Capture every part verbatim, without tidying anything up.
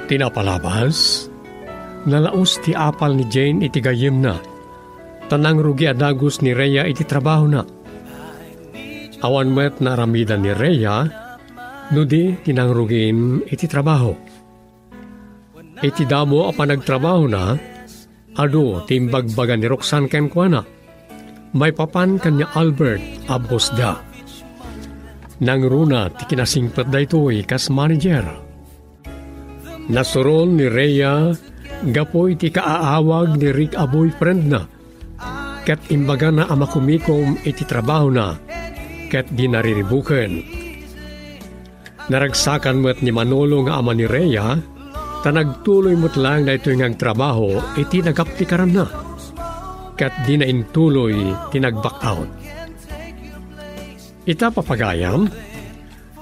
Ti napalabas, nalaus ti apal ni Jane iti gayyemna, ta nangrugi a dagus ni Rhea iti trabahona. Awan met naaramidan ni Rhea no di ti nangrugim iti trabaho. Iti damo a panagtrabahona, adu ti imbagbaga ni Roxanne kenkuana maipapan ken ni Albert a boss da. Nangruna ti kinasingpet daytoy kas manager. Nasurol ni Rhea gapu iti kaaawag ni Rick a boyfriendna, ket imbagana a makumikom iti trabahona ket di nariribuken. Naragsakan met ni Manolo nga ama ni Rhea, ta nagtuloy met laeng daytoy nga agtrabaho iti nagaptikaranna, ket dina intuloy ti nag-back out. Ita, papagayam,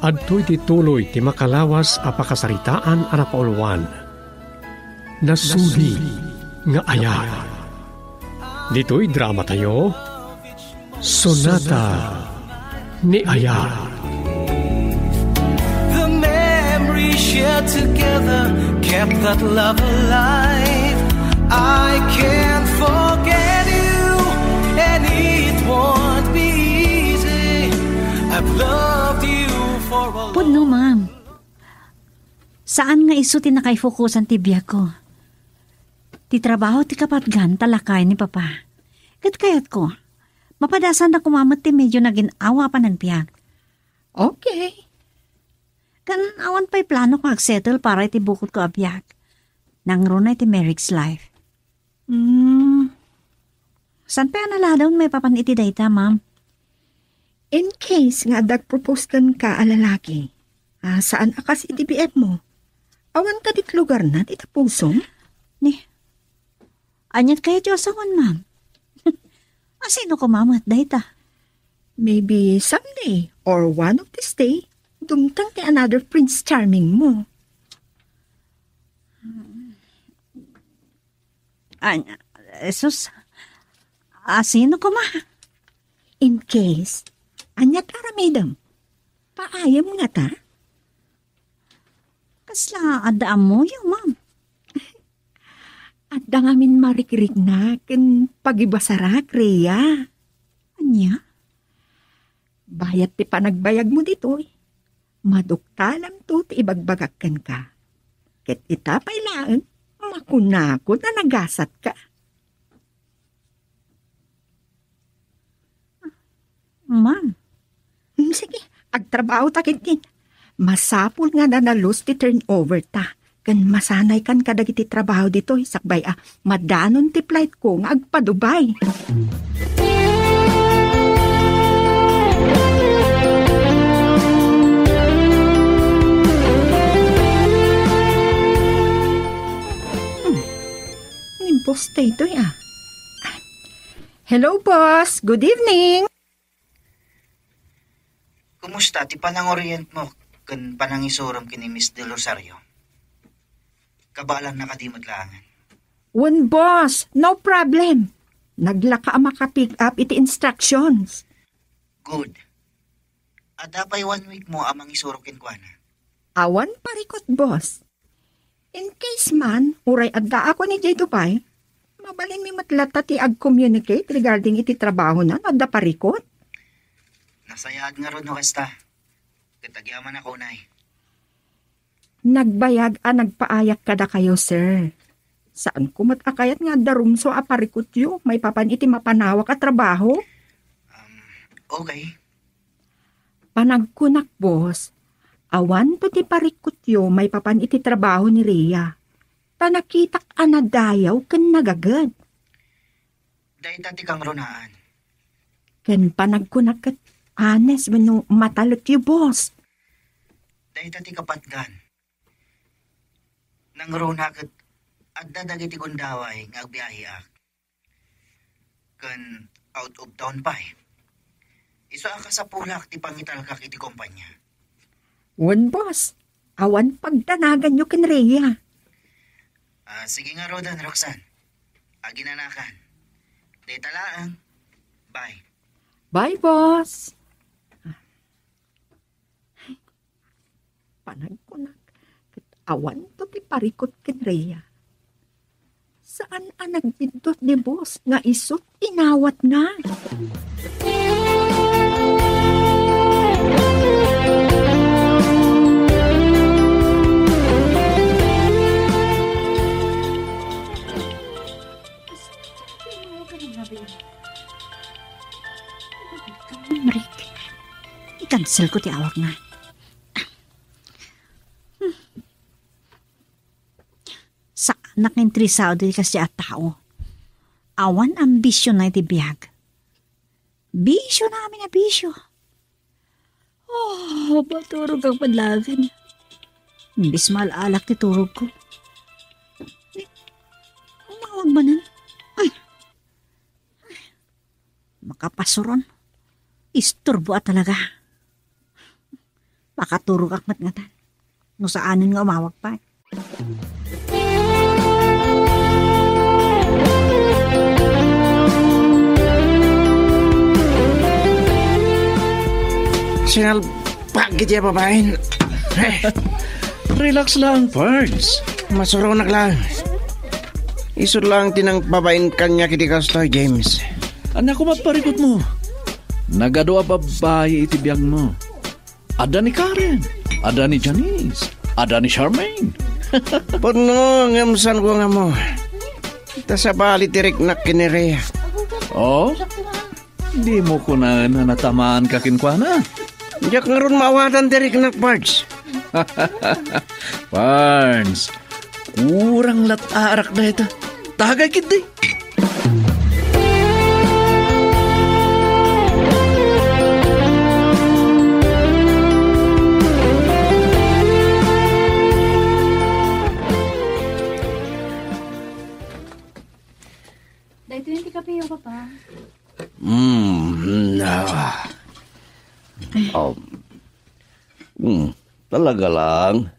adtoy ti tuloy ti makalawas a pakasaritaan a napauluan. Nasudi nga ayat. Ditoy dramatayo, Sonata ni Ayat. The memory shared together kept that love alive. I can't forget you, and it won't be easy. I've loved you for a Pudno, ma'am. Saan nga isu ti nakaifokusan ti biagko. Ti trabaho ti kapatgan ta lakay ni Papa. Ket kayatko, mapadasanna koma met ti medyo nagin-awa a panagbiag. Okay. Ken awan pay plano nga agsettle para iti bukod ko a biag. Nangruna iti marriage life. Hmm. Saan pay a naladaw maipapan iti dayta, ma'am? In case nga adda agpropose kenka a lalaki, a saan a kas iti biag mo, awan kadi ti lugarna ti tapusom? Ni, aniat kayat yo a sawen, ma'am? Asino koma met dayta? Maybe someday or one of these day, dumteng ti another Prince Charming mo. Ania, Jesus, asino koma? In case, ania ti aramidem? Paayem ngata? Kasla adda ammoyo, ma'am? Adda ngamin marikrikna ken pagibasarak, Rhea. Ania? Bayat ti panagbayagmo ditoy, maduktalamto ti ibagbagak kenka. Ket ita pay laeng, makunakon a nagasatka. Ma'am. Hmm, sige, agtrabaho ta ketdi. Masapul nga nalus ti turnover ta. Ken masanaykan kadagiti trabaho ditoy sakbay a madanon ti flight ko nga agpa-Dubai. Hmm. Ni boss daytoy, ah. Hello, boss. Good evening. Kumusta ti panangorientmo ken panangisurom ken ni Miss Del Rosario? Kabaelanna kadi met laengen? Wen, boss, no problem. Naglaka a maka-pick up iti instructions. Good. Adda pay one week mo a mangisuro kenkuana? Awan parikut, boss. In case man, uray addaakon idiay Dubai, mabalinmi met latta ti ag-communicate regarding iti trabahona no adda parikut? Nasayaat ngarud no kasta. Ket agyamanak unay. Nagbayag a nagpaayak kadakayo, sir. Saanko met a kayat nga adda rumsua a parikutyo maipapan iti mapanawak a trabaho. Um, okay. Panagkunak, boss, awanto ti parikutyo maipapan iti trabaho ni Rhea. Ta nakitak a nadayaw ken nagaged. Dayta ti kangrunaan. Ken panagkunak ket honest wenno matalekyo, boss. Dayta ti kapatgan. Nangruna ket adda dagiti gundaway nga agbiaheak. Ken out of town pay. Isu a kasapulak ti pangitalkak iti kompanya. Wen, boss. Awan pagdanaganyo ken Rhea. Ah, sige ngaruden, Roxanne. Aginanakan. Dayta laeng. Bye. Bye, boss. Panagkunak, ket awanto ti parikut ken Rhea. Saan a nagbiddut ni boss nga isut' inawatna. Rick, i-cancel ko ti awak na. Saanak nga interesado ti kasdiay a tao. Awan ambisionna iti biag. Bisio na amin a bisio. Oh, maturog ak man laengen. Imbes maal-alak ti turogko. Umawag manen. Ay. Makapasuron. Isturbo a talaga. Makaturog ak met ngatan. No saanen nga umawag pay. Sinalpag iti a babaen. Eh, relax lang, Pards. Masuronak lang. Isu lang ti nangpabain kaniak iti kastoy, James. Ania koma ti parikutmo? Nagadu a babbai iti biagmo. Adda ni Karen, adda ni Janice, adda ni Charmaine. Pudno, ngem saanko nga ammo. Ta sabali ti riknak ken ni Rhea. Oh? Dimo kunaen a natamaanka kenkuana? Diak ngarud maawatan ti riknak, Pards. Pards, kurang lat-arak dayta. Tagay ketdi. Daytoy ti kapeyo, Papa. Mm, ah. Um, mm, talaga lang.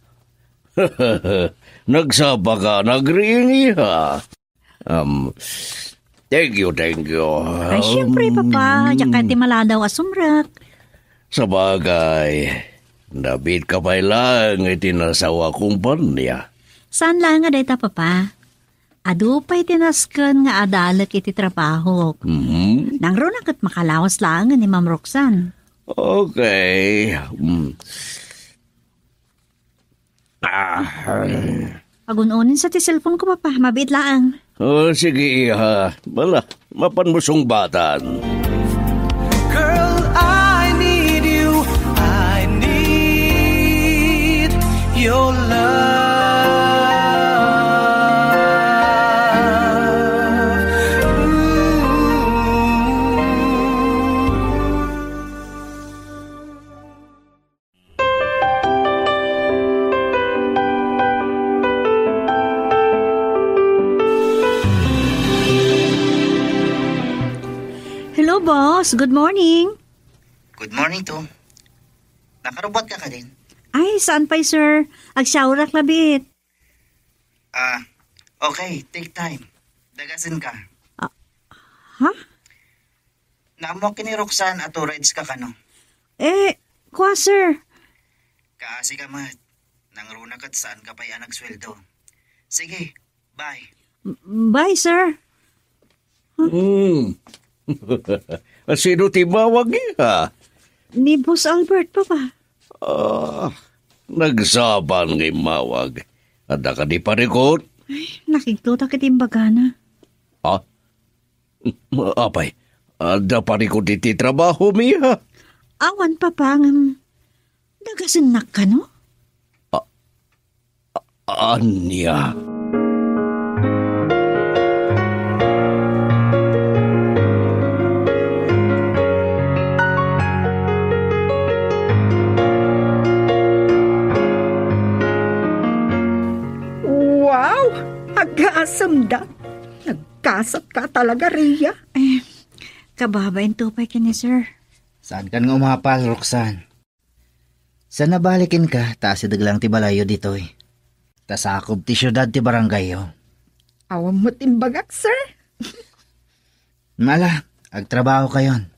Nagsapa ka, nagriing, iha. Um, thank you, thank you. Ay, siyempre, Papa. Um, diak ti maladaw a sumrek. Sabagay, nabiit ka pay laeng iti nasawa kompania. Saan laeng a dayta, Papa? Adu pay ti nasken nga adalek iti trabahok. Mhm. Nangruna ket makalawas laengen ni Ma'am Roxanne. Okay. Mm. Ah. Agun-unin sa ti cellphone ko, Papa. Mabiit laeng. Oh, sige, iha. Bala, mapanmo sungbatan. Girl, I need you. I need your love. Ooh. Hello, boss. Good morning. Good morning too. Nakarubuat ka kadin? Ay, saan pay, sir? Agshowerak labiit. Ah, okay. Take time. Dagasen ka. Ah, ha? Naammo ken ni Roxanne a two rides ka kano? Eh, kua, sir. Kaasi ka met. Nangruna ket saan ka pay a nagsueldo. Sige, bye. Bye, sir. Hmm. Sino ti immawag, iha? Ni Boss Albert, Papa. Ah, nagsapa nga immawag. Adda kadi parikut? Ay, nakigtotak iti imbagana. Ha? Apay, adda parikut iti trabahomi, iha? Awan, Papa, ngem dagasennak kano? A-, a-, ania? Wow! Aggasemda! Nagkasat ka talaga, Rhea. Eh, kababain to pay ken ni sir. Saankan nga umapal, Roxanne. Saan a baliken ka, ta asideg lang ti balayyo ditoy. Ta sakob ti siudad ti barangayyo. Awan met imbagak, sir. Ala, agtrabaho kayon.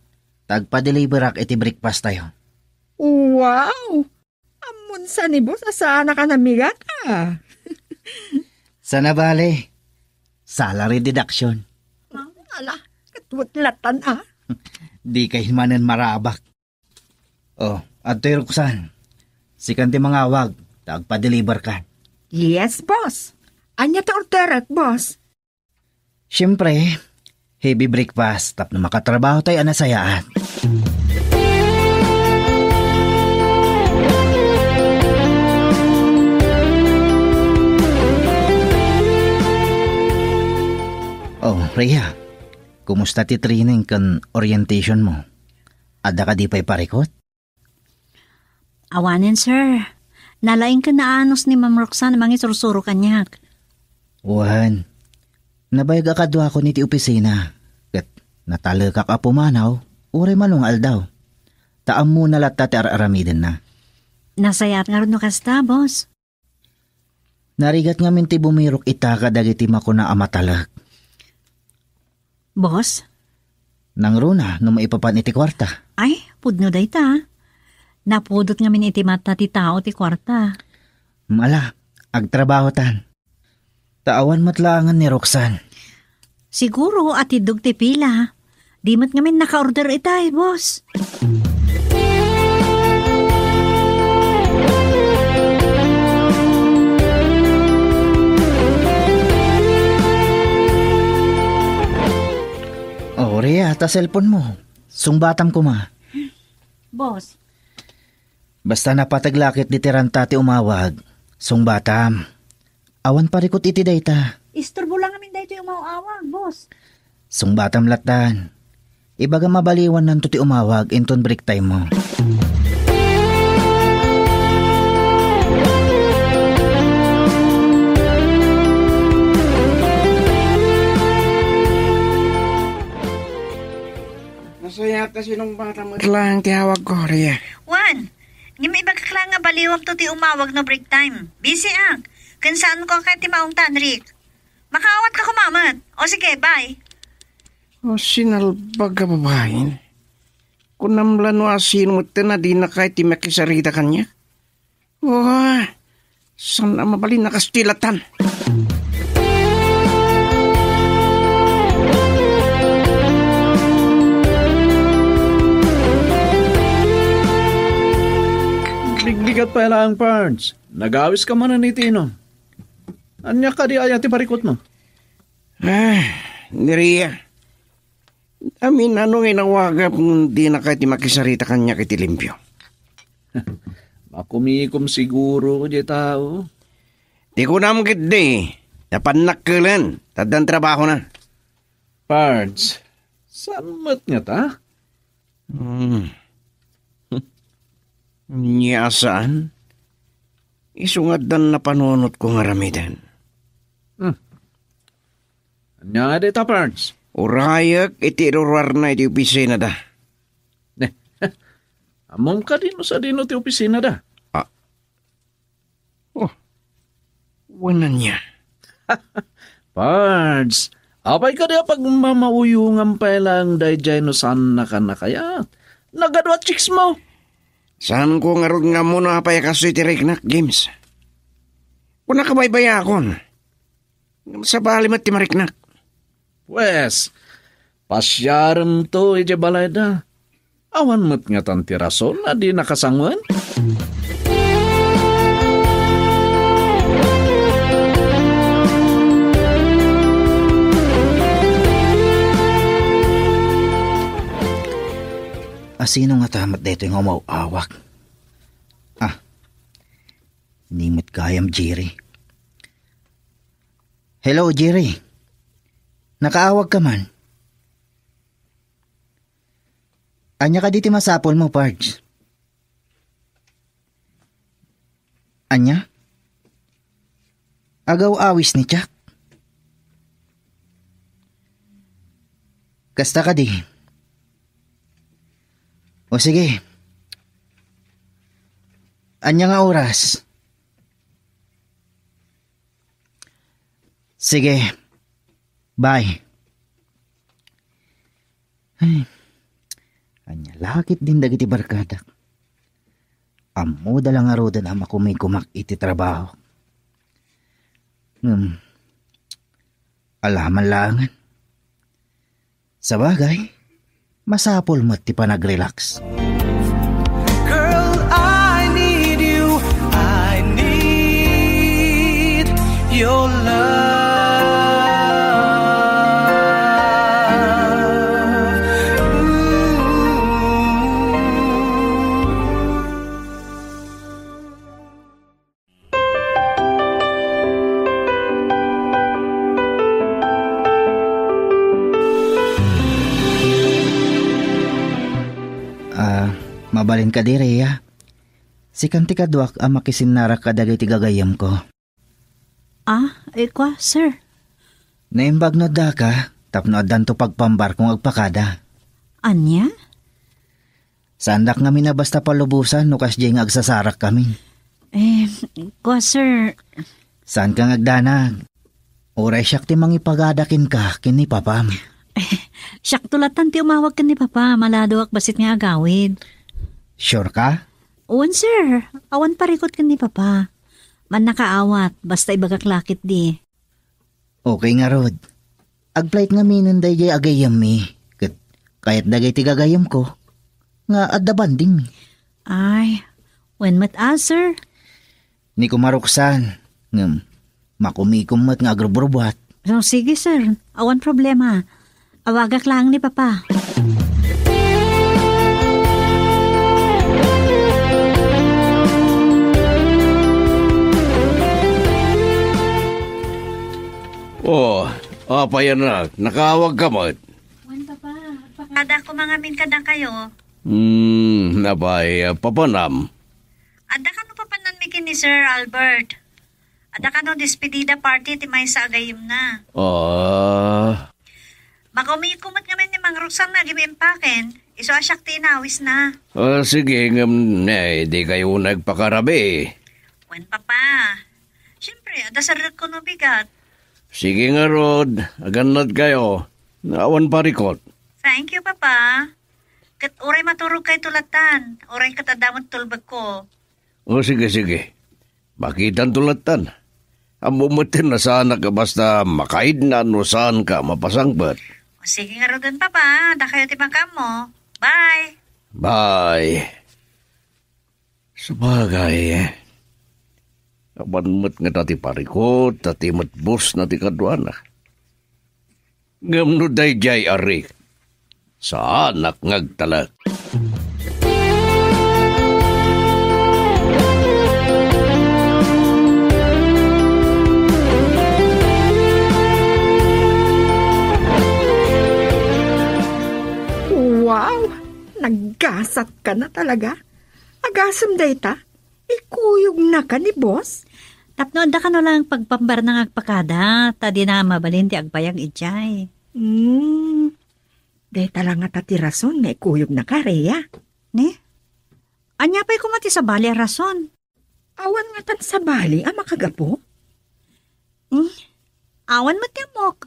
Ta agpadeliverak iti breakfast tayo. Wow! Ammon sa ni boss a saanak a namigata. Sana bale, salary deduction. Ah, ala, ket met latan, ah. Dika manen marabak. Oh, adtoy Roxanne. Sikan ti mangawag, ta agpa-deliver ka. Yes, boss. Ania ti orderek, boss? Siyempre, heavy breakfast tapno makatrabaho tayo a nasayaat. Oh, Rhea, kumusta ti training ken orientation mo? Adda kadi pay parikut? Awanen, sir. Nalaing ken naanus ni Ma'am Roxanne a mangisursuro kaniak. Wen, nabayag a kaduakon iti opisina, ket natalekak a pumanaw, uray mano nga aldaw. Ta ammona latta ti ar-aramidenna. Nasayaat ngarud no kasta, boss. Narigat ngamin ti bumirok ita kadagiti makuna a matalek. Boss? Nangruna no maipapan iti kuarta. Ay, pudno dayta. Napudot ngamin iti mata ti tao ti kuarta. Mala, agtrabahotan. Ta awan met laengen ni Roxanne. Siguro, atiddog ti pila. Di met ngamin naka-order itay, boss. Oh, Rhea, ta cellphone mo. Sungbatam koma. Boss. Basta napateg la ket ditoy ranta ti umawag. Sungbatam. Awan parikut iti dayta. Isturbo lang amin daytoy umaw-awag, boss. Sungbatam lattan. Ibagam a baliwannanto ti umawag inton break time mo. Nasayaat a sinungbatam met laeng ti awag ko, Rhea. Wen, ngem ibagak laeng a baliwamto ti umawag no break time. Busy ak. Ken saanko a kayat ti maungtan, Rick. Makaawat ka koma met. O sige, bye. O, sinalbag a babaen. Kunam la no asino met a dina kayat ti makisarita kaniak. O, saan a mabalin a kastilatan. Ligligad pay laeng, Pards. Nagawis ka manen iti inum. Ania kadi aya ti parikutmo? Ah, ni Rhea. Amin-ano nga inawagak ngem dina kayat ti makisarita kaniak iti limpio. Makumikom siguro diay tao. Ti kunam ketdi, napannakkelan, ta addan trabahona. Pards, saan met ngata? Hmm. Nia saan? Isu nga addan napanunotko nga aramiden. Hmm. Ania nga dayta, Pards? Urayek iti iruruarna iti opisinada. Ne, ammom kadi no sadino ti opisinada? Ah. Oh, wen ania? Pards, apay kadi a pagmamauyongam pay laeng daydiay no saannaka a kayat? Nagadu a chicks mo. Saanko ngarud nga ammo no apay a kastoy ti riknak, James. Kunaka baybayakon. Ngem sabali met ti mariknak. Pues, pasiaremto idiay balayda. Awan met ngatan ti rason a di nakasangoen? Asino ngata met daytoy nga umaw-awak? Ah, ni met gayam, Jerry. Hello, Jerry. Nakaawag ka man? Ania kadi ti masapul mo, Pards? Ania? Agaw-awis ni Chuck? Kasta kadi? O sige. Ania nga oras? Sige. Bye. Ay, ania la ketdin dagiti barkadak? Ammoda la ngaruden a makumikomak iti trabaho. Hmm. Alaman laengen. Sabagay, masapul met ti panagrelax. Girl, I need you. I need your love. Ooh. Ah, mabalin kadi, Rhea? Sikan ti kaduak a makisinnarak kadagiti gagayyemko. Ah, eh, kua, sir? Naimbag no addaka, tapno addanto pagpambarko nga agpakada. Ania? Saandak ngamin a basta palubosan no kasdiay nga agsasarakkamin. Eh, kua, sir. Saanka nga agdanag. Uray siak ti mangipagada kenka ken ni papam. Eh, siakto latan ti umawag ken ni papa, maladoak bassit nga agawid. Sure ka? Wen, sir. Awan parikut ken ni papa. Mannakaawat, basta ibagak la ketdi. Okay ngarud. Agflight ngaminen daydiay agayyemmi, ket kayat dagiti gagayyemko nga adda bandingmi. Ay, wen met a, sir? Ni kumaruksan, ngem makumikom met nga agrubrubuat. Oh, sige, sir. Awan problema. Awagak laeng ni papa. Oh, apay, anak, nakaawag ka met? Wen, papa. Agpakada ko mangamin kadakayo. Hmm, apay, papanam? Adda kano papananmi ken ni Sir Albert? Adda kano despedida party ti maysa a gayyemna? Ah. Makumikom met ngamin ni Mang Rosan nga agim-impaken. Isu a siak ti inawisna. Ah, sige, ngem ne, dikayo nagpakarabi. Wen, papa. Siempre, adda serrekko no bigat. Sige ngarud, agannadkayo. Awan parikut. Thank you, papa. Ket uray maturogkayto latan, uray ket adda met tulbekko. O, sige, sige. Makitanto latan. Ammo met ti nasanak a basta makaidna no saanka a mapasangpet. O, sige ngaruden, papa. Dakayo ti makaammo. Bye. Bye. Sabagay, awan met ngata ti parikut, ta ti met boss na ti kaduana. Ngem no daydiay a Rick, saanak nga agtalek. Wow! Naggasat ka na talaga. Agasem dayta? Ikuyogna ka ni boss? Tapno adda kano lang pagpambarna nga agpakada, ta dina mabalin ti agbayag idiay. Hmm. Dayta la ngata ti rason nga ikuyogna ka, Rhea. Ne? Ania pay koma ti sabali a rason? Awan ngatan sabali a makagapu? Hmm? Awan met ti ammok.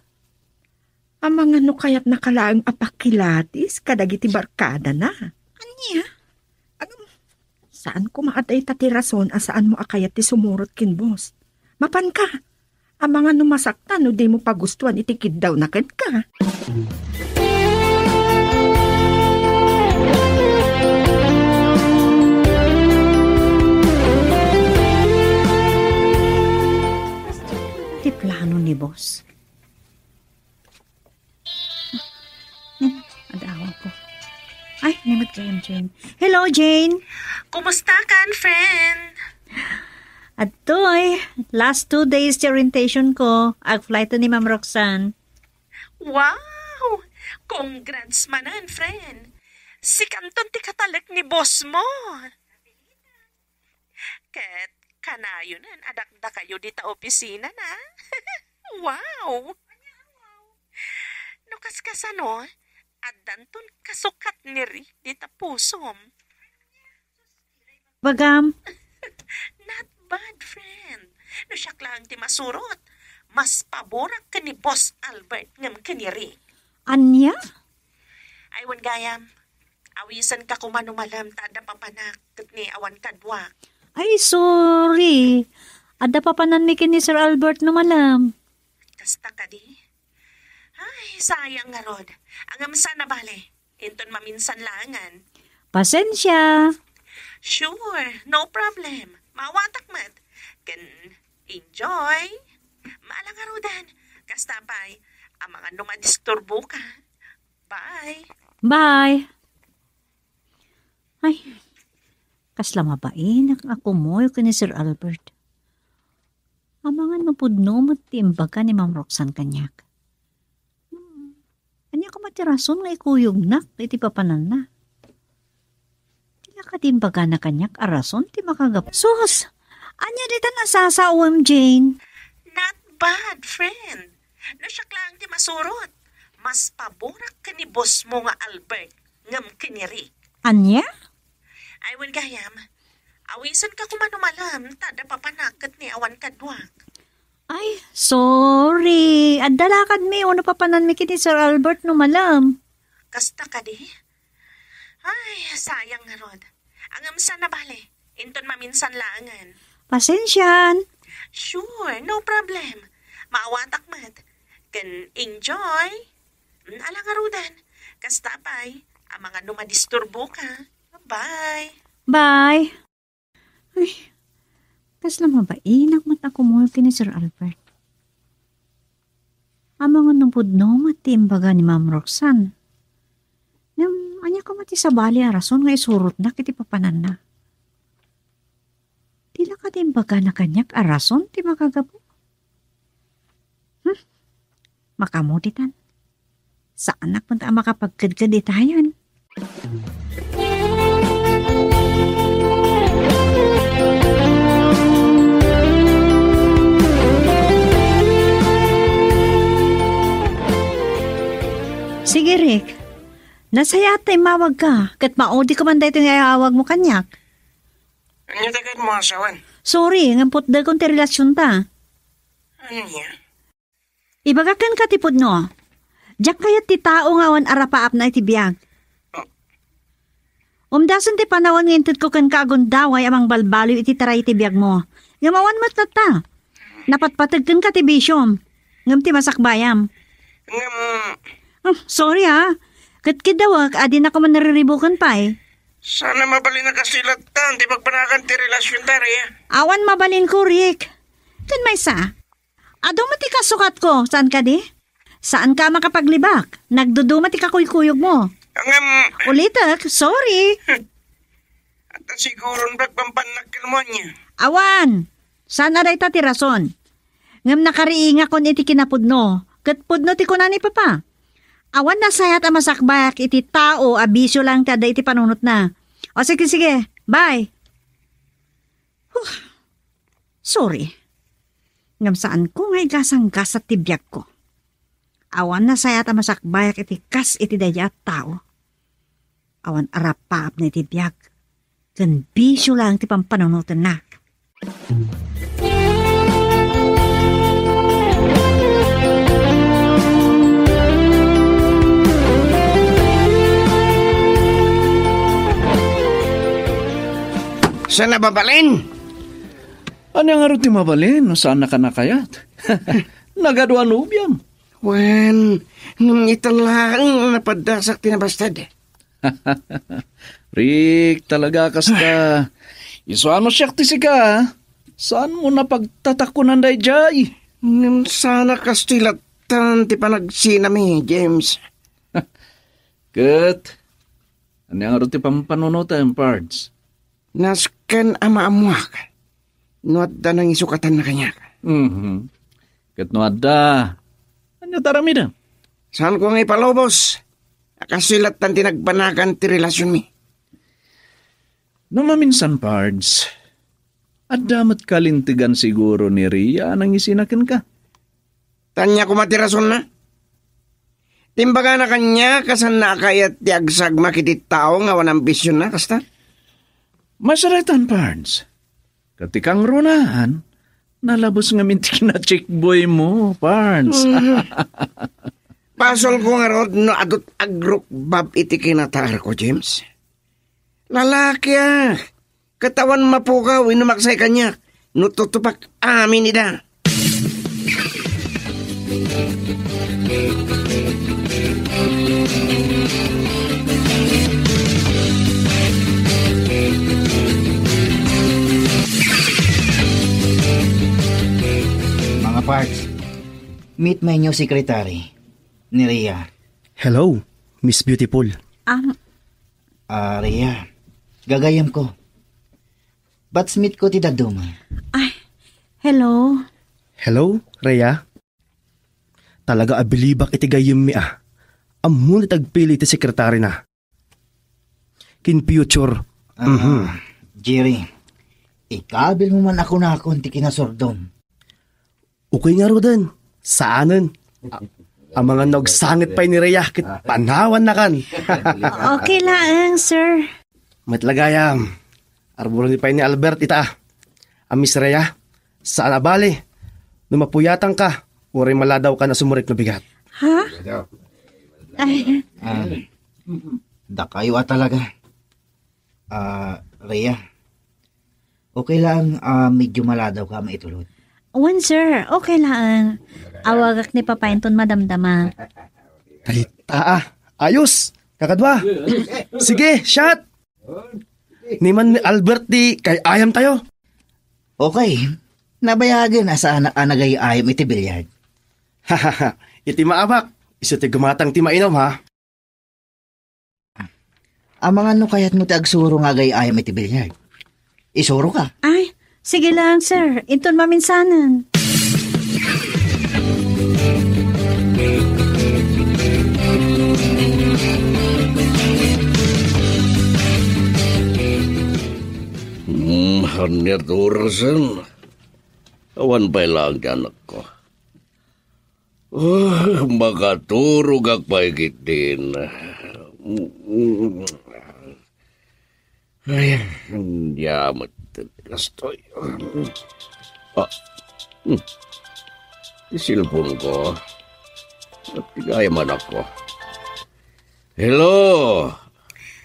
Amangan no kayatnaka laeng a pakilatis kadagiti barkadana. Ania? Agam, saan koma a dayta ti rason a saanmo a kayat ti sumurot ken boss. Mapanka, amangan no masaktan no dimo pagustuan iti kiddawna kenka. Ti plano ni boss. Hmm, adda awagko. Ay, ni met gayam, Jane. Hello, Jane. Kumusta kan, friend? Adtoy, last two days ti orientation ko. Ag-flight ni Ma'am Roxanne. Wow! Congrats manen, friend. Sikanton ti katalek ni boss mo. Ket kanayonen a dakdakayo dita opisina na. Wow! No kaskasano, addanton kasukat ni Rick dita pusom. Bagam. Not bad, friend. No siak laeng ti masurot, mas paborak ken ni Boss Albert ngem ken ni Rick. Ania? Ay, wen gayam. Awisenka koma no malem ta adda papanak ket ni awan kaduak. Ay, sorry. Adda papananmi ken ni Sir Albert no malem. Kasta kadi? Ay, sayang ngarud. Ngem saan a bale. Inton maminsan laengen. Pasensia. Sure, no problem. Maawatak met. Ken enjoy. Maalangarudan. Kasta pay, amangan no madisturboka. Bye. Bye. Ay, kasla mabainak a kumoy ken ni Sir Albert. Amangan no pudno met ti imbaga ni Ma'am Roxanne kaniak. Hmm, ania koma ti rason nga ikuyognak iti papananna? Dila kadi imbagana kaniak a rason ti makagap-, Sus! Ania ditan a sasawem, Jane? Not bad, friend. No siak laeng ti masurot, mas paborak ken ni boss mo nga Albert ngem ken ni Rick. Ania? Ay, wen gayam. Awisenka koma no malem, ta adda papanak ket ni awan kaduak. Ay, sorry. Adda lakadmi, uno papananmi ken ni Sir Albert no malem. Kasta kadi? Ay, sayang ngarud. Ngem saan a bale. Inton maminsan laengen. Pasensian. Sure, no problem. Maawatak met. Ken enjoy. Mm, alangarudan. Kasta pay, amangan no madisturboka. Bye. Bye. Ay, kasla mabainak met a kumoy ken ni Sir Albert. Amangan no pudno met ti imbaga ni Ma'am Roxanne. Ngem, ania koma ti sabali a rason nga isurotnak iti papananna? Dila kadi imbagana kaniak a rason ti makagapu? Hmm? Makamuditan. Saanak met a makapagkedked itayen. Sige, Rick. Nasayaat ta immawagka, ket maudikman daytoy nga iyaawagmo kaniak. Ania ti kayatmo a sawen? Sorry, ngem putdekon ti relasionta. Ania? Ibagak kenka ti pudno. Diak kayat ti tao nga awan arapaapna iti biag. Umdasen ti panawen nga intedko kenka a gundaway a mangbalbaliw iti taray iti biagmo. Ngem awan met latta. Napatpateg kenka ti bisiom. Ngem ti masakbayam. Ngem, Hmm, sorry, ha. Ket kiddawek a dinaka man nariribuken pay. Saan a mabalin a kasta latta ti pagpanakan ti relasionta, Ria? Awan mabalinko, Rick. Ken maysa, adu met ti kasukatko, saan kadi? Saanka a makapaglibak. Nagduduma ti kakuykuyogmo. Ngem, Ulitek, sorry. Adda siguron pagbambannak kenkuana. Awan. Saan a dayta ti rason. Ngem nakariingakon iti kinapudno. Ket pudno ti kuna ni Papa. Awan nasayaat a masakbayak iti tao a bisio laeng ti adda iti panunotna. O sige, sige. Bye. Huh. Sorry. Ngem saanko nga igasanggasat ti biagko. Awan nasayaat a masakbayak iti kas iti daydiay a tao. Awan arapaapna iti biag. Ken bisio laeng ti pampanunotenna. Saan a mabalin? Ania ngarud ti mabalin no saannaka a kayat? Nagadu a nobiam. Wen, ngem ita laeng a napaddasak ti nabasted. Rick, talaga kasta. Isuano siak ti sika? Saanmo napagtatakunan daydiay? Ngem saan a kasta latta ti panagsinami, James. Ket, ania ngarud ti pampanunotem, Pards? Nasken a maammoak no adda nangisukatanna kaniak. Mhm. Ket no adda, ania ti aramidem? Saanko nga ipalubos a kasta latta ti nagpanakan ti relasionmi. No maminsan, Pards, adda met kalintegan siguro ni Ria a nangisina kenka. Ania koma ti rasonna? Ti imbagana kaniak a saanna a kayat ti agsagmak iti tao nga awan ambisionna, kasta? Masarakan, Pards. Ket ti kangrunahan, nalabes ngamin ti kinachickboy mo, Pards. Mm. Basolko ngarud no adu't agrukbab iti kinataarko, James. Lalakiak, ket awan mapukaw wenno maksay kaniak. No tutupak amin ida. Mga parts, meet my new secretary, ni Rhea. Hello, Miss Beautiful. Am- Ah, Rhea, gagayyemko. Batchmate ko ti dadduma. Ay, hello. Hello, Rhea. Talaga a bilibak iti gayyemmi a. Ammon ti agpili ti sekretarina. Ken future. Ah, Mhm. Jerry, ikabil mo man a kunakon ti kinasurdom. Okay ngaruden, saanen. A-, amangan no agsangit pay ni Rhea ket panawannakan. Okay laeng, sir. Met la gayam, arburen pay ni Albert ita. A Miss Rhea, saan a bale no mapuyatanka, uray maladawkan a sumurek no bigat. Ha? Ay. Ah, dakayo a talaga. Ah, Rhea, okay lang, ah, medyo maladawka a maitulod. Wen, sir. Okay lang. Awagak ni Papa inton madamdama. Ay, taa. Ayos. Kakadwa. Sige, shot. Ni man ni Albert ti kay ayam tayo. Okay. Nabayagen a saan a nagay-ayam iti billiard. Iti maabak, isu ti gumatang ti mainom, ha? Amangan no kayatmo ti agsuro nga agay-ayam iti billiard. Isuroka. Ay, sige lang, sir. Inton maminsanen. Hmm, ania ti orasen? Awan pay laeng ti anakko. Ah, makaturogak pay ketdin. Ay, ania met ti kastoy. Ah, hmm. Ti cellphone ko. Ania man ako? Hello?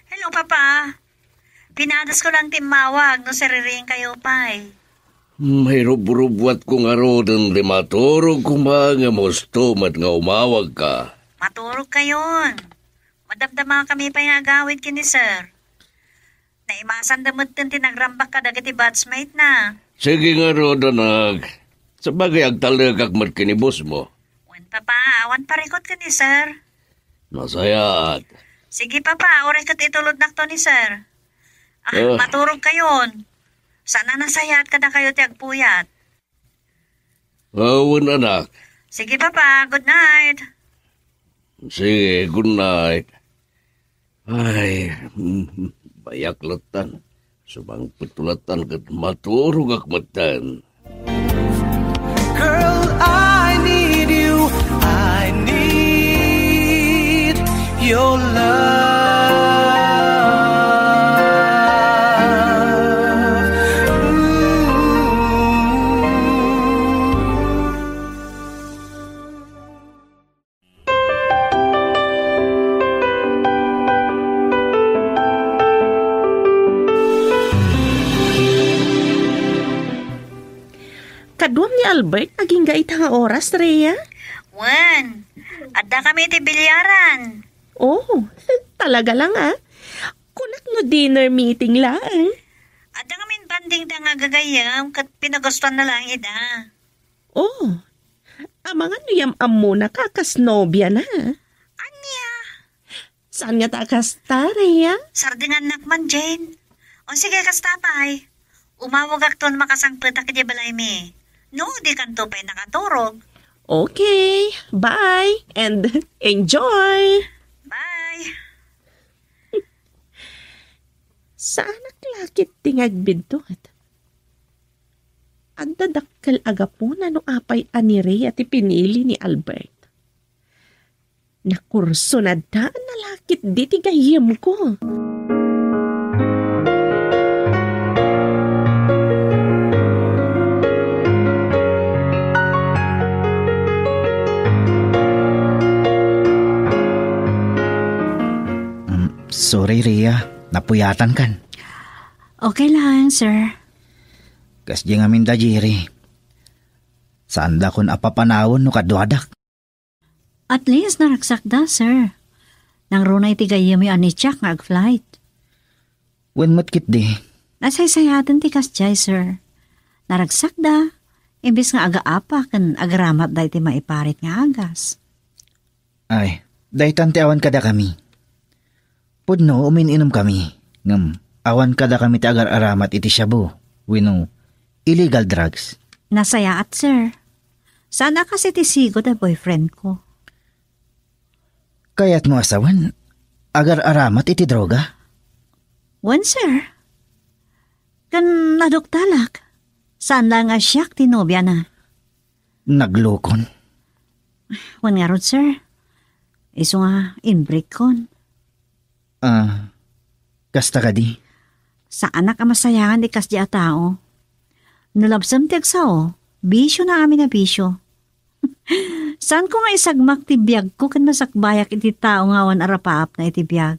Hello, Papa. Pinadasko lang ti immawag no siririingkayo pay. Mairubrubuatko ngaruden ti maturog koma ngem husto met nga umawagka. Maturogkayon. Madamdamakami pay nga agawid ken ni sir. Naimasanda metten ti nagrambak kadagiti batchmate na. Sige ngarud, anak. Sabagay, agtalekak met ken ni boss mo. Wen, Papa, awan parikut ken ni sir. Nasayaat. Sige, Papa, uray ket itulodnakto ni sir. Ah, ah. Maturogkayon. Saan a nasayaat kadakayo ti agpuyat. Awan, anak. Sige, Papa. Good night. Sige, good night. Ay, bayak latan. Sumangpet latan ket maturogak metten. Girl, I need you. I need your love. Kaduam ni Albert agingga ita nga oras, Rhea? Wen, adda kami iti bilyaran. Oh, talaga lang, ah. Kunak no dinner meeting laeng. Adda ngamin banding da nga gagayyem ket pinagustuanna laeng ida. Oh, amangan no yam-ammonaka a kas nobiana. Ania? Saan ngata a kasta, Rhea? Sardingannak man, Jane. O sige, kasta pay. Umawagakto no makasangpetak idiay balaymi. No, dikanto pay nakaturog. Okay, bye and enjoy! Bye! Saanak la ketdi nga agbiddut. Adda dakkel a gapuna no apay a ni Rhea ti pinili ni Albert. Nakursunadaan na la ketdi ti gayyemko. Mm, sorry, Rhea. Napuyatankan. Okay lang, sir. Kasdi ngamin da Jerry. Saandakon a papanawen no kaduadak. At least naragsakda, sir. Nangruna iti gayyemyo a ni Jack nga ag-flight. Wen met ketdi. Nasaysayaaten ti kasdiay, sir. Naragsakda, imbes nga agaapa ken agaramatda iti maiparit nga agas. Ay, daytan ti awan kadakami. Pudno, umin-inomkami, ngem awan kadakami ti agar-aramat iti shabu wenno illegal drugs. Nasayaat, sir. Saan a kas iti sigo da boyfriend ko. Kayatmo a sawen, agar-aramat iti droga? Wen, sir. Ken naduktalak. Saan laeng a siak ti nobiana. Naglukon. Wen ngarud, sir. Isu nga inbreak kon. Ah, kasta kadi? Saanak a masayangan ti kasdi a tao. No labsem ti agsao, bisio na amin a bisio. Saanko nga isagmak ti biagko ken masakbayak iti tao nga awan arapaapna iti biag.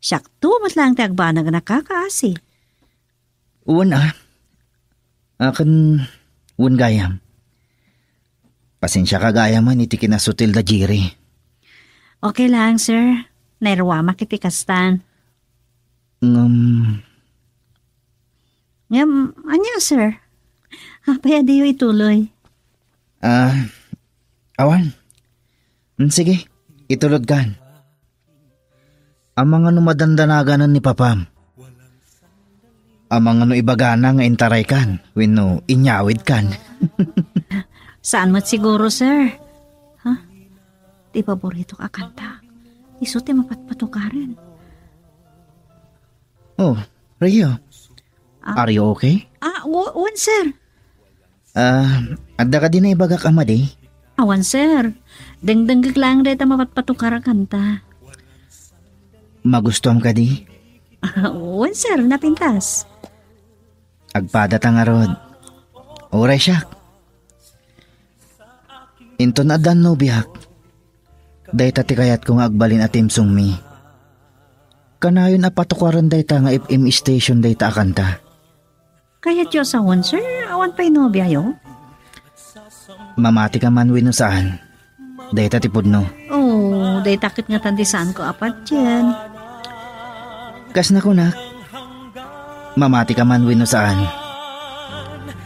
Siakto met laeng ti agbanag a nakakaasi. Wen a. Akin, wen gayam. Pasensiaka gayamen iti kinasutil da Jerry. Okay lang, sir. Nairuamak iti kastan. Ngem, Ngem, ania, sir? Apay a diyo ituloy? Ah, awan. Mm, sige, itulodkan. Amangan no madandanaganan ni Papam. Amangan no ibagana nga intaraykan wenno inyawidkan. Saan met siguro, sir. Ha? Ti paboritok a kanta. Isu ti mapatpatukaren. Oh, Rio. Ah. Are you okay? Ah, wo-, wen, sir. Ah, adda kadi naibagak a madi? Awan, sir. Dengdengngeg laeng dayta mapatpatukar a kanta. Magustuam kadi? Wen, sir, napintas. Agpadata ngarud. Uray siak. Inton addan nobiak, dayta ti kayatko nga agbalin a theme songmi. Kanayon a patukaren dayta nga F M station dayta a kanta. Kayatyo a sawen, sir? Awan pay nobiayo? Mamati ka man wenno saan? Dayta ti pudno. Oh, dayta ket ngatan ti saanko a patien. Kas nakunak, mamati ka man wenno saan?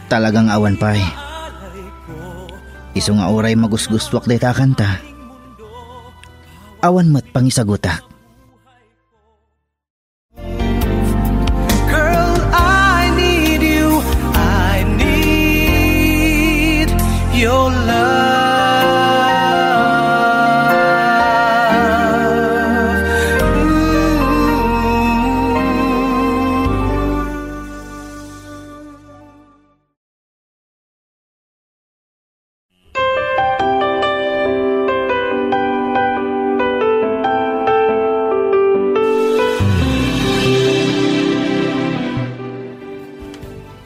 Talagang awan pay. Isu nga uray magusgustuak dayta a kanta, awan met pangisagutak. Girl, I need you. I need your love. Ooh.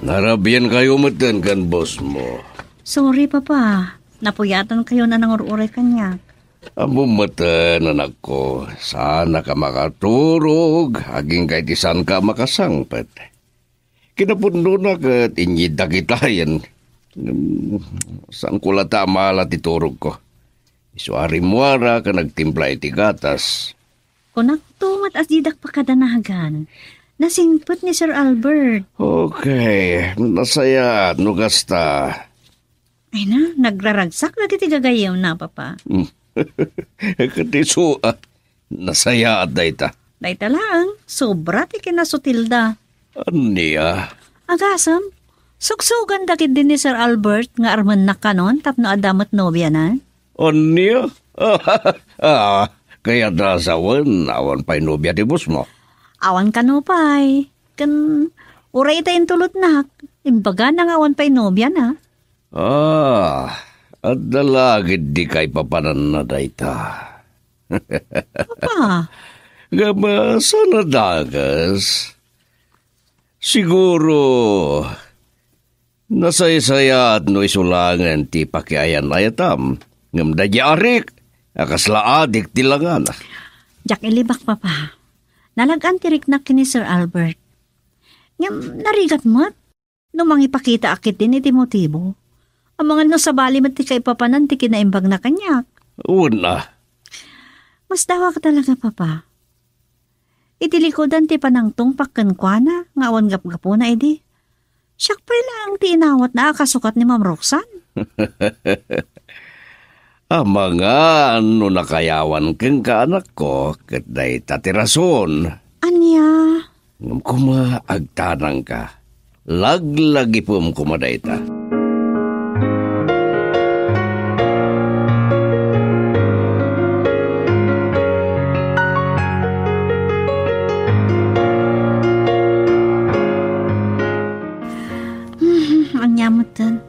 Narabian kayo metten ken boss mo. Sorry, Papa. Napuyatan kayo na nangur-uray kaniak. Ammo metten, anakko, saanak a makaturog, agingga iti saanka a makasangpet. Kinapudnona ket inyidda kitayen. Ngem, saanko latta a maala ti turogko. Isu a rimmuarak ken agtimpla iti gatas. Kunakto met a didak pakadanagan. Nasingpet ni Sir Albert. Okay, nasayaat no kasta. Ay na, nagraragsak dagiti gagayyemna, Papa. Ket isu, ah, nasayaat dayta. Dayta laeng, sobra ti kinasutilda. Ania? Agasem, sugsuganda ketdi ni Sir Albert nga armennak kanon tapno adda met nobiana? Ania? Ah, kayatna a sawen, awan pay nobia ti boss mo? Awan kano pay. Ken, uray ita intulodnak, imbagana nga awan pay nobiana. Ah, adda la ketdi kaipapananna dayta. Papa. Ngem, ah, saan a dakes? Siguro, nasaysayaat no isu laengen ti pakiayan-ayatam, ngem daydi arik a kasla adik ti langana. Diak ilibak, Papa. Nalag-an ti riknak ken ni Sir Albert. Ngem narigat met. No mangipakitaak ketdin iti motibo, amangan no sabali met ti kaipapanan ti kinaimbagna kaniak. Wen a. Masdawak talaga, Papa. Iti likudan ti panangtungpak kenkuana nga awan gapgapuna idi, siak pay laeng ti inawatna a kasukat ni Ma'am Roxanne. Amangan no nakayawan kenka, anakko, ket dayta ti rason. Ania? Ngem koma agtanangka. Laglagipem koma dayta. Hmm, ania metten?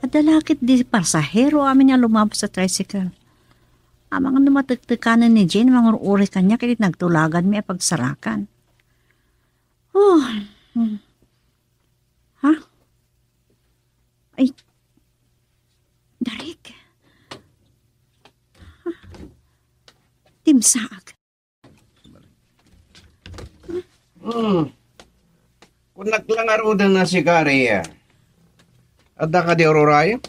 Adda la ketdi pasahero amin a lumabas a tricycle. Amangan no matektekanen ni Jane mangur-uri kaniak iti nagtulaganmi a pagsarakan. Oh. Hmm. Ha? Ay. Darik. Dimsaag. Hmm. Kunak lang aruden a si Kari, ah. Adda kadi ururay?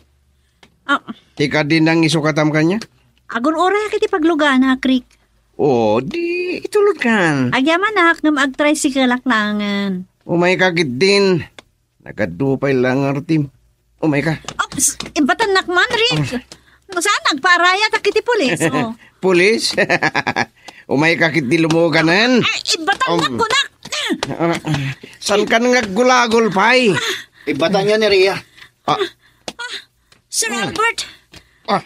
Ah. Ti kadi nangisukatam kaniak? Agur-urayak iti pagluganak, Rick. O, di itulodkan. Agyamanak ngem agtricycle-ak laengen. Umayka ketdin. Nagadu pay laeng nga rutim. Umayka. Ops, ibatannak man, Rick. Ah. No saan, nagpaarayatak iti pulis, oh. Pulis? Umayka ketdi lumuganen. Ay, ibatannak Um. kunak. Ah, saankan nga aggulagol pay? Ibatan niya ni Rhea. Ah. Sir Albert. Ah.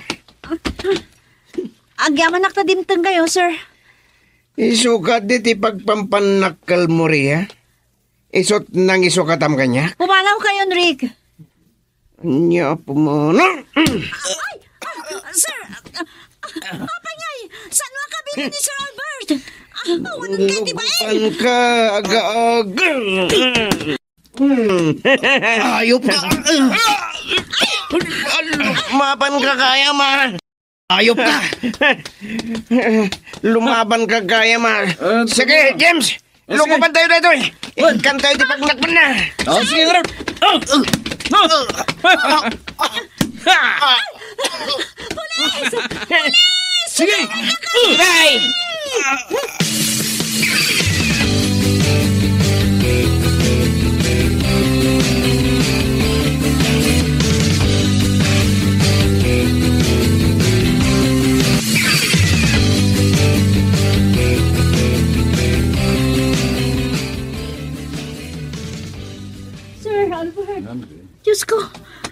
Agyamanak ta dimtengkayo, sir. Isu kadi ti pagpampannakkel mo, Rhea? Isut' nangisukatam kaniak? Pumanaw kayon, Rick. Ania, pumanaw? Ay! Ah, sir! Ah, ah, apay ngay? Saan mo akabili ni Sir Albert? Ah, awanan kayo ti baeng! Lugutan ka, aga-aga. Hmm. Ayop ka. Lumaban ka gayam, ah. Ayop ka. Lumaban ka gayam, ah. Ah, sige, sige. James. Ah, sige. Lugupan tayo daytoy. Wen. Ikkan tayo ti pagnakpan na. Ah, sige, Ralph. Ah! Ah! Ah! Pulis! Pulis! Sige! Aray! Sir Albert. Nandi. Diyos ko,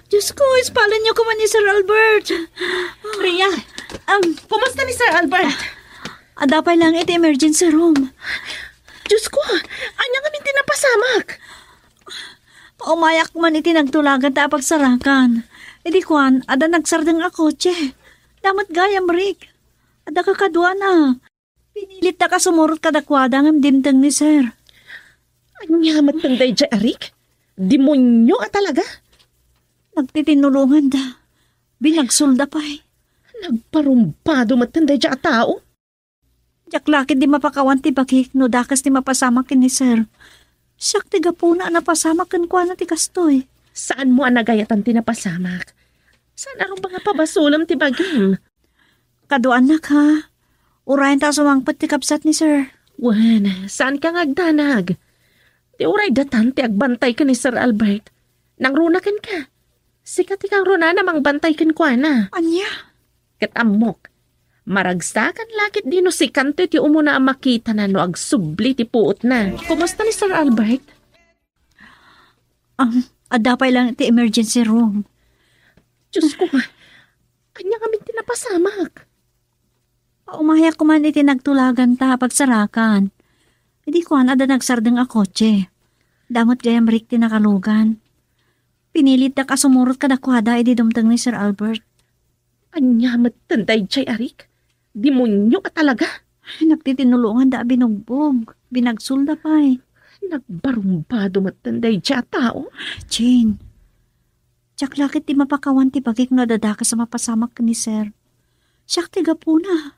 Diyos ko, ispalen niyo koma ni Sir Albert. Rhea, um, kumusta ni Sir Albert? Adda pay laeng iti emergency room. Diyos ko, ania ngamin ti napasamak? Paumayak man iti nagtulagan ta a pagsarakan. Idi kuan, adda nagsardeng a kotse. Damet gayam, Rick. Adda kakaduana. Pinilitdak a sumurot kadakuada ngem dimteng ni Sir. Ania met daydiay a Rick? Demonio a talaga? Nagtitinulonganda. Binagsolda pay. Nagbarumbado met daydiay a tao. Diak la ketdi mapakawan ti bagik no dakes ti mapasamak ken ni Sir. Siak ti gapuna a napasamak kenkuana ti kastoy. Saanmo a nagayatan ti napasamak? Saan a rumbeng a pabasolem ti bagim? Kaduaannak, ha? Urayen ta a sumangpet ti kabsat ni Sir. Wen, saanka nga agdanag. Ti uray datan ti agbantay ken ni Sir Albert. Nangruna kenka. Sika ti kangrunana mangbantay kenkuana. Ania? Ket ammok, maragsakan la ketdi no sikanto ti umuna a makitana no agsubli ti puotna. Kumusta ni Sir Albert? Um, adda pay laeng iti emergency room. Diyos ko, ania ngamin ti napasamak? Paumayak koman iti nagtulagan ta a pagsarakan. Idi kuan, adda nagsardeng a kotse. Damet gayam Rick ti nakalugan. Pinilitdak a sumurot kadakuada idi dumteng ni Sir Albert. Ania met daydiay a Rick? Demonio a talaga. Ay, nagtitinulonganda a binugbog. Binagsolda pay. Nagbarumbado met daydiay a tao. Jane, diak la ketdi mapakawan ti bagik no adda dakes a mapasamak ken ni Sir. Siak ti gapuna.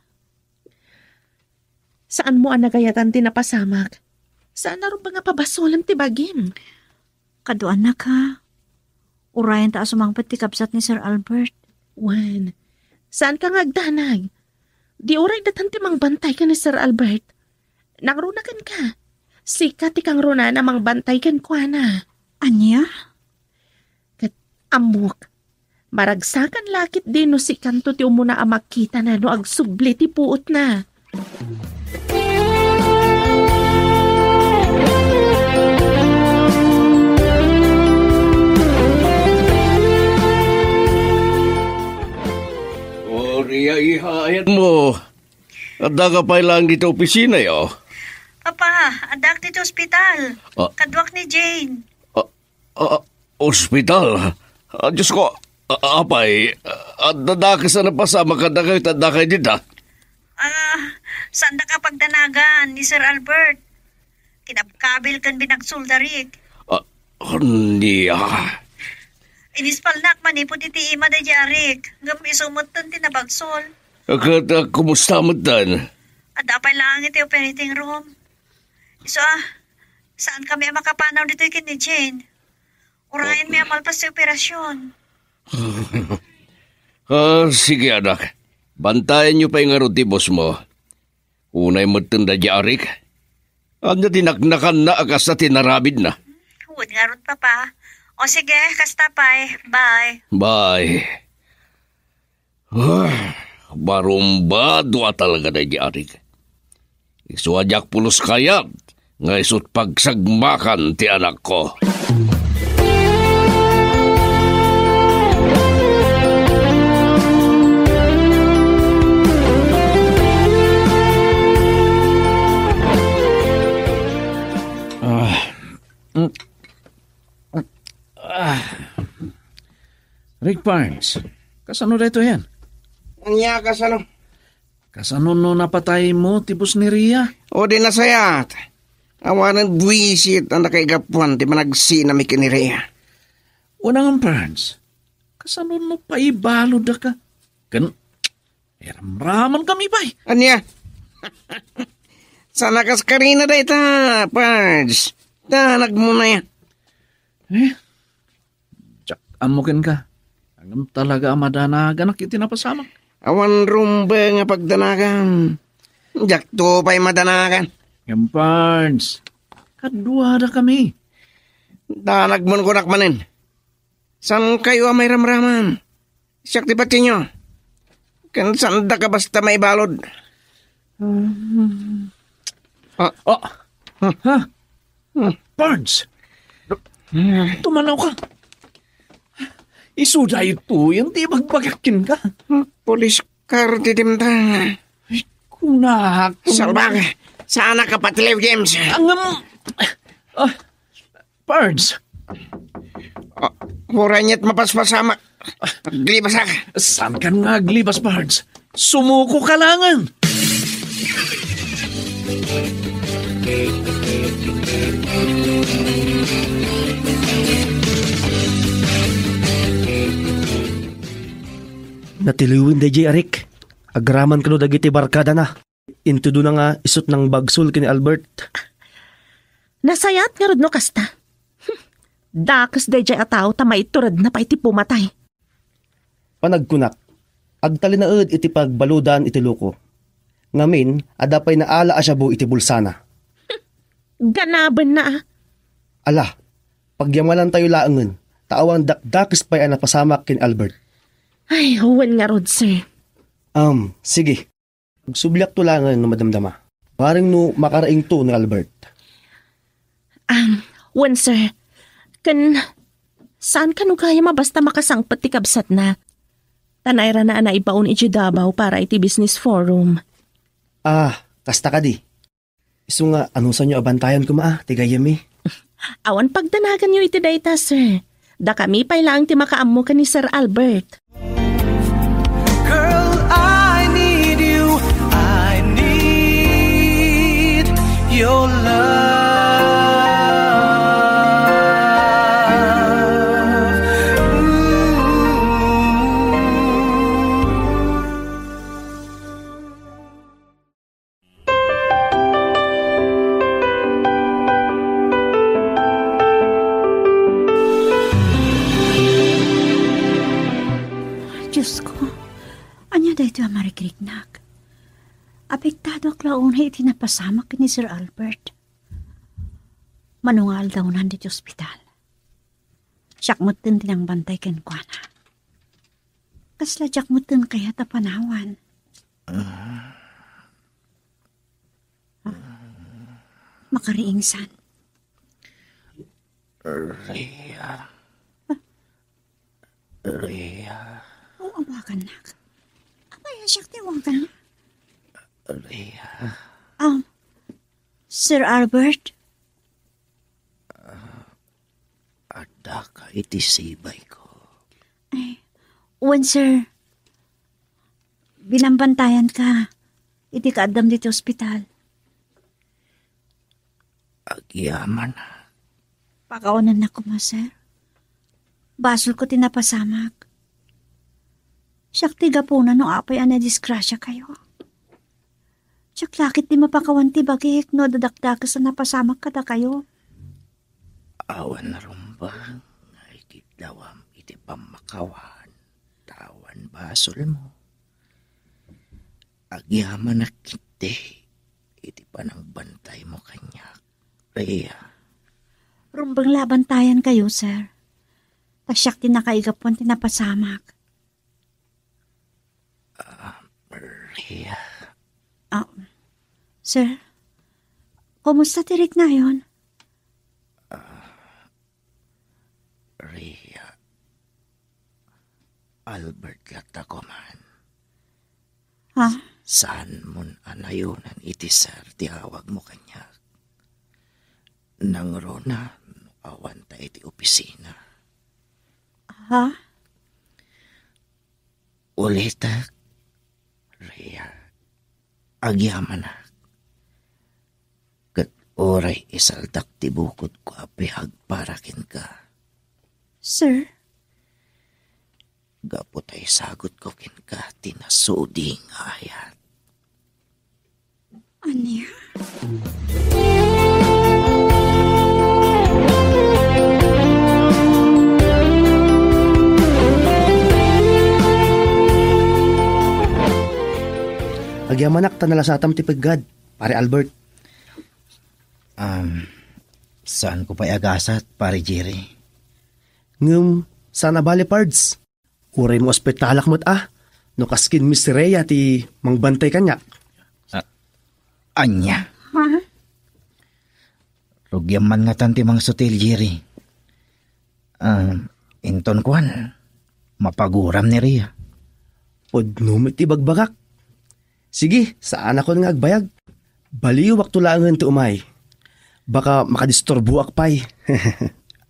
Saanmo a nagayatan ti napasamak? Saan a rumbeng a pabasolem ti bagim? Kaduanak, ha? Urayan ta a sumangpet ti kabsat ni Sir Albert. Wen, saanka nga agdanag. Di uray datan ti mangbantay ken ni Sir Albert. Nangruna kenka. Sika ti kangrunana a mangbantay kenkuana. Ania? Ket ammok, maragsakan la ketdi no sikanto ti umuna a makitana no agsubli ti puotna. Gloria, iha, ayan mo. Adda ka pay laeng dita opisina, yo? Papa, addak dita ospital. Ah. Kaduak ni Jane. Ah, ah, ospital? Ah, Diyos ko, ah, apay, ah, adda dakes a napasamak kadakayo ta adda kay dita? Ah, saanda ka pagdanagan ni Sir Albert. Kinabkabil ken binagsolda, Rick. Ah, ania? Inispalnak manipud iti ima daydi a Rick, ngem isu metten ti nabagsol. Ket, ah, kumusta metten? Adda pay laeng iti operating room. Isu a, saan kami a makapanaw ditoy ken ni Jane. Urayen mi a malpas ti operasyon. Ah, sige, anak. Bantayanyo pay ngarud ti boss mo. Unay metten daydi a Rick. Ania ti naknakanna a kasta ti narabidna? Wen ngarud, Papa. O sige, kasta pay. Bye. Bye. Ah, barumbado a talaga daydi a Rick. Isu a diak pulos kayat nga isu't pagsagmakan ti anakko. Ah, mm. Ah. Rick Barnes, kasano daytoyen? Ania, kasano? Kasano no napataymo ti boss ni Rhea? O di nasayaat. Awanen buisit a nakaigapuan ti panagsinami ken ni Rhea. Unangan, Barnes, kasano no paibaludka? Ken, iramraman kami pay. Ania? Saan a kas karina dayta, Barnes. Danagmo na yan. Eh? Diak ammo kenka. Ngem talaga a madanaganak iti napasamak. Awan rumbeng a pagdanagan. Diakto pay madanagan. Ngem, Barnes, kaduada kami. Danagmon kunak manen. Saan kayo a mairamraman? Siak ti patienyo. Ken saanda ka basta maibalud. Ah. Oh. Ha? Hmm. Barnes! Hmm. Tumanaw ka. Isu daytoy ti ibagbagak kenka. Hmm, police car ti dimta. Ay, kunak. Salbag. Saan ka patiliw, James? Ang, um, ah, Barnes. Ah, uray niya't mapaspasamak. Aglibasak. Saan kan nga aglibas, Barnes? Sumuko ka langen. Natiliwen daydiay a Rick. Agraman kano dagiti barkadana. Intudona nga isu't nangbagsol ken ni Albert. Nasayaat ngarud no kasta. Dakes daydiay a tao ta maituredna pay ti pumatay. Panagkunak, agtalinaed iti pagbaludan iti loko. Ngamin, adda pay naala a shabu iti bulsana. Ganabenna a. Ala, pagyamalantayo laengen, ta awan dakdakes pay a napasamak ken Albert. Ay, wen ngarud, sir. Um, sige. Agsubliakto laengen no madamdama. Bareng no makaraingto ni Albert. Um, wen, sir. Ken, saan kano gayam a basta makasangpet ti kabsatna? Ta nairana a naibaon idiay Davao para iti business forum. Ah, kasta kadi. Isu nga, anusanyo a bantayan koma, ah, ti gayyemmi? Awan pagdanaganyo iti dayta, sir. Dakami pay laeng ti makaammo ken ni Sir Albert. Girl, I need you. I need your love. Ooh. Diosko, ania daytoy a marikriknak? Apektadoak la unay iti napasamak ken ni Sir Albert. Mano nga aldawnan ditoy ospital. Siak metten ti nangbantay kenkuana. Kasla diak metten kayat a panawan. Makariingsan. Rhea. Rhea. O, awagannak. Apay a siak ti awagannak? Rhea. Um, Sir Albert? Addaka iti sibayko. Ay, wen, sir. Binambantayanka iti kaaddam ditoy ospital. Agyamanak. Pakawanennak koma, sir. Basolko ti napasamak. Siak ti gapuna no apay a nadisgrasiakayo. Siak la ket ti mapakawan ti bagik no adda dakdakes a napasamak kadakayo. Awan rumbeng nga ikiddawam iti pammakawan, ta awan basolmo. Agyamanak ketdi iti panangbantaymo kaniak, Rhea. Rumbeng la a bantayankayo, sir. Ta siak ti nakaigapuan ti napasamak. Ah, Rhea. Ah, sir, kumusta ti riknayon? Ah, Rhea, Albert latta koman. Ha? Saanmon a nayonan iti sir ti awagmo kaniak. Nangruna no awanta iti opisina. Ha? Ulitek, Rhea, agyamanak. Ket uray isaldak ti bukodko a biag para kenka. Sir? Gapu ta isagutko kenka ti nasudi nga ayat. Ania? Agyamanak ta nalasatam ti peggad, Pare Albert. Um, saanko pay agasat, Pare Jerry. Ngem, saan a bale, Pards. Uray maospitalak met a, no kaskin Miss Rhea ti mangbantay kaniak. Ah, ania? Ha? Rugiam man ngatan ti mangsutil, Jerry. Ah, inton kuan, mapaguram ni Rhea. Pudno met ti bagbagak. Sige, saanakon nga agbayag. Baliwakto laengen ti umay. Baka makadisturboak pay.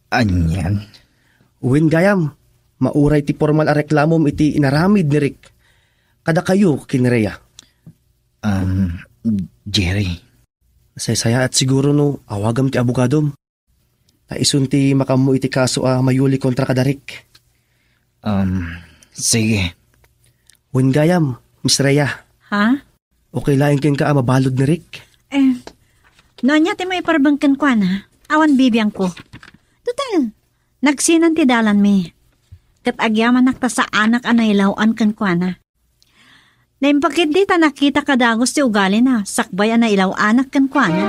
Anian? Wen gayam, mauray ti pormal a reklamom iti inaramid ni Rick kadakayo ken Rhea. Um, Jerry. Saysayaat siguro no awagam ti abogadom. Ta isun ti makaammo iti kaso a mayuli kontra kada Rick. Um, sige. Wen gayam, Miss Rhea. Ha? Okay laeng kenka a mabalud ni Rick? Eh, no ania ti maiparbeng kenkuana, awan bibiangko. Total, nagsinan ti dalanmi. Ket agyamanak ta saanak a nailaw-an kenkuana. Naimbag ketdi ta nakitaka dagus ti ugalina sakbay a nailaw-anak kenkuana.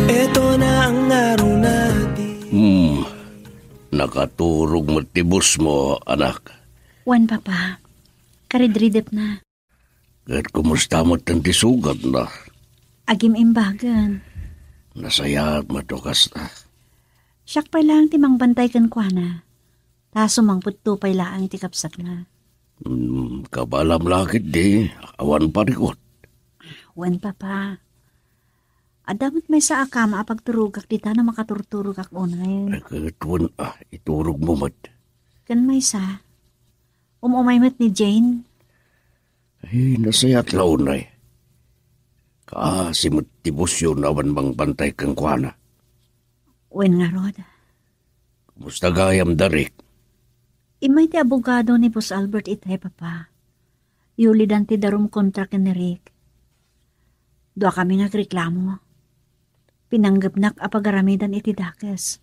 Eto na ang ngaruna ti Hmm. Nakaturog met ti boss mo, anak. Wen, Papa. Karidridep na. Ket kumusta met ti sugatna? Agim-imbagen. Nasayaat met no kasta. Siak pay laeng ti mangbantay kenkuana. Ta sumangpetto pay laeng ti kabsatna. Hmm, kabaelam la ketdi, awan parikut. Wen, Papa. Adda met maysa a kama a pagturogak dita no makaturturogak unay. Ay, ket wen, ah, iturogmo met. Ken maysa, um-umay met ni Jane. Ay, nasayaat la unay. Kaasi met ti boss yo no awan mangbantay kenkuana. Wen ngarud. Kumusta gayam da, Rick? Immay ti abogado ni Boss Albert itay, Papa. Yulidan ti darum kontra ken ni Rick. Duakami nga agreklamo. Pinanggepnak a pagaramidan iti dakes.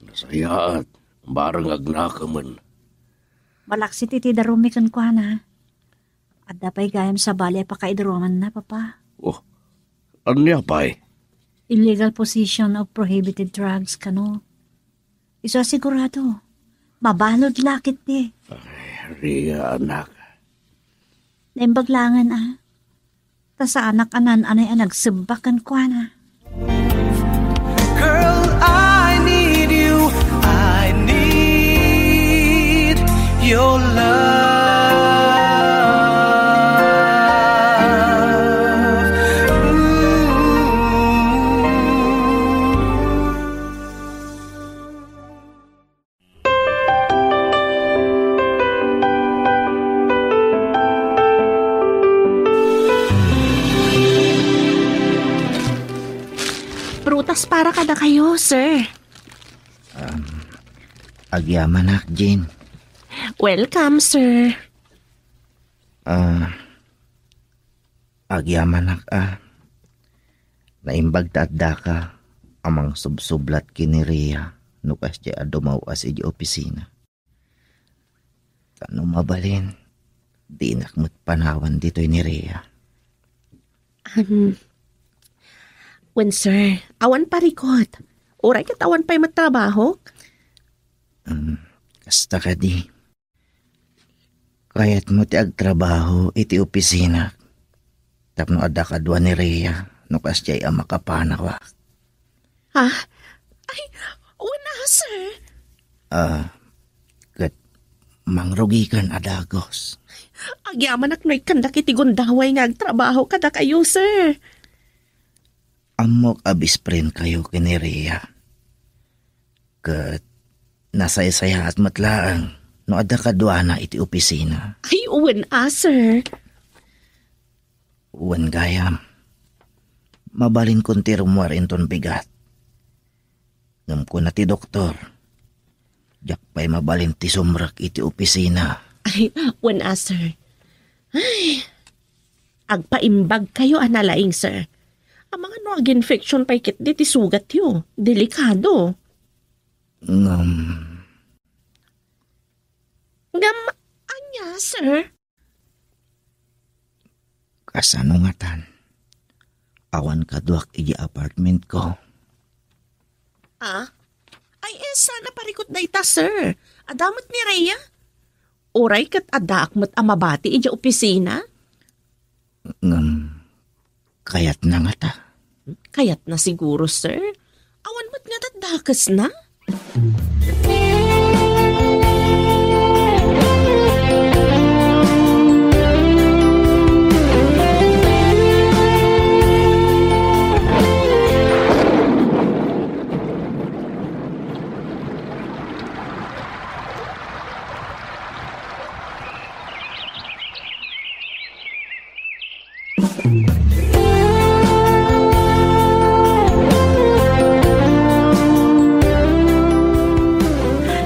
Nasayaat, bareng agnakemen. Malaksid iti darummi kenkuana. Adda pay gayam sabali a pakaidarumanna, Papa. Oh, ania pay? Illegal possession of prohibited drugs, kano. Isu a sigurado, mabalud la ketdi. Ay, Ria, anak. Naimbag laengen, a. Ta saanak a naan-anay a nagsebba kenkuana. Girl, I need you. I need your love. Ooh. Prutas para kadakayo, sir. Um, agyamanak, Jane. Welcome, sir. Ah, agyamanak a. Naimbag ta addaka a mangsubsublat ken ni Ria no kasdiay a dumaw-as idiay opisina. Ta no mabalin, dinak met panawan ditoy ni Ria. Um, wen, sir, awan parikut. Uray ket awan pay met trabahok. Um, kasta kadi. Kayatmo ti agtrabaho iti opisina tapno adda kadua ni Ria no kasdiay a makapanawak. Ha? Ay, wen a, sir. Ah, ket mangrugikan a dagus. Agyamanak no ikkandak iti gundaway nga agtrabaho kadakayo, sir. Ammok a best friend kayo ken ni Ria. Ket nasaysayaat met laeng no adda kaduana iti opisina. Ay, wen a, sir. Wen gayam, mabalinkon ti rummuar inton bigat. Ngem kuna ti doktor, diak pay mabalin ti sumrek iti opisina. Ay, wen a, sir. Ay, agpaimbag kayo a nalaing, sir. Amangan no aginfection pay ketdi ti sugatyo. Delikado. Ngem, Ngem, ania, sir? Kasano ngatan? Awan kaduak iti apartment ko. Ah? Ay, eh, sana parikut dayta, sir. Adda met ni Rhea? Uray ket addaak met a mabati iti opisina? Ngem, kayatna ngata? Kayatna siguro, sir. Awan met ngata dakesna?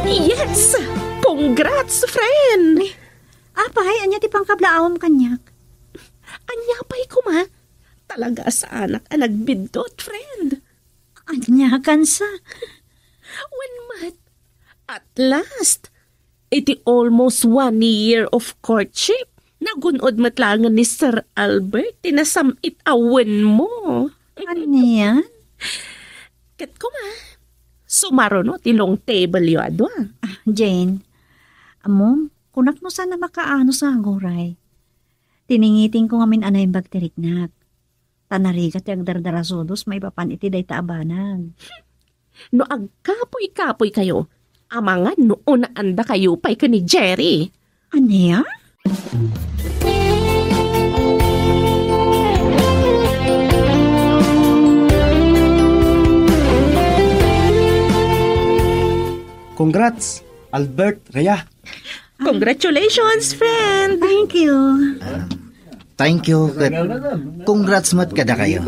Yes! Congrats, friend! Apay, ania ti pangkablaawam kaniak? Ania pay koma? Talaga a saanak a nagbiddut, friend. Ania kansa? Wen met, at last, iti almost one year of courtship, nagun-od met laengen ni Sir Albert ti nasam-it a wenmo. Ania? Ket koma, sumaruno ti long table yo a dua. Ah, Jane, ammom, kunak no saan a makaanus nga aguray. Tiningitingko ngamin a naimbag ti riknak. Ta narigat ti agdardarasudos maipapan iti dayta a banag. No agkapuy-kapuy kayo, amangan no unaan dakayo pay ken ni Jerry. Ania? Congrats, Albert, Rhea. Congratulations, friend! Thank you. Thank you, ket congrats met kadakayo.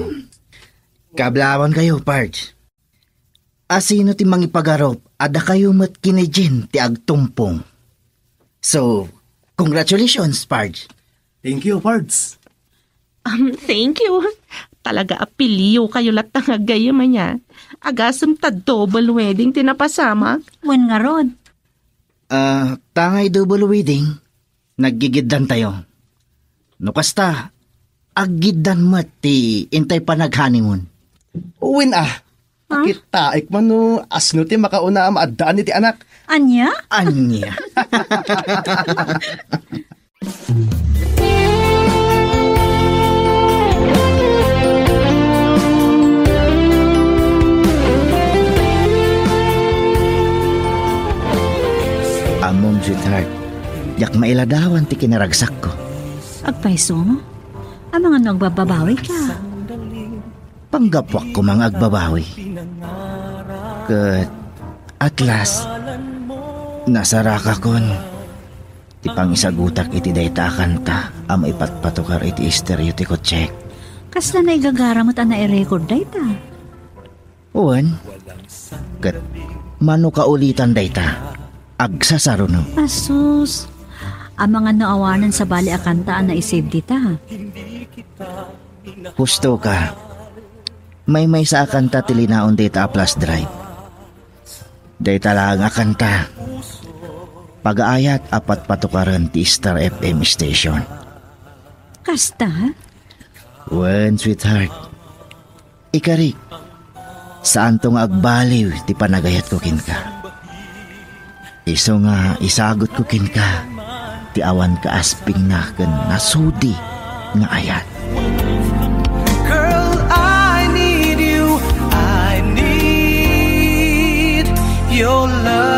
Kablaawan kayo, Pards. Asino ti mangipagarup a dakayo met ken ni Jane ti agtumpong? So, congratulations, Pards. Thank you, Pards. Um, thank you. Talaga a pilio kayo latta nga gayyem aya. Agasem ta double wedding ti napasamak. Wen ngarud. Ah, tangay double wedding, naggigiddantayo. No kasta, aggiddan met ti intay panag-honeymoon. Wen a, Huh? Kittaek man no asino ti makauna a maaddaan iti anak. Ania? Ania? Ammom, sweetheart, diak mailadawan ti kinaragsakko. Agpayso? Amangan no agbabbabawi ka? Panggapuak koma nga agbabawi. Ket at last, nasarakakon ti pangisagutak iti dayta a kanta a maipatpatukar iti estereo ti kotsek. Kasla naigagara met a nairecord dayta? Wen, ket mano kaulitan dayta, agsasaruno. Asus, amangan no awanen sabali a kanta a naisave dita. Husto ka. Maymaysa a kanta ti linaon dayta a flash drive. Dayta laeng a kanta, pagaayat a patpatukaren ti Star F M station. Kasta? Wen, sweetheart. Ikarik, saanto nga agbaliw ti panagayatko kenka. Isu nga isagutko kenka ti awan kaaspingna ken nasudi nga ayat. Girl, I need you. I need your love.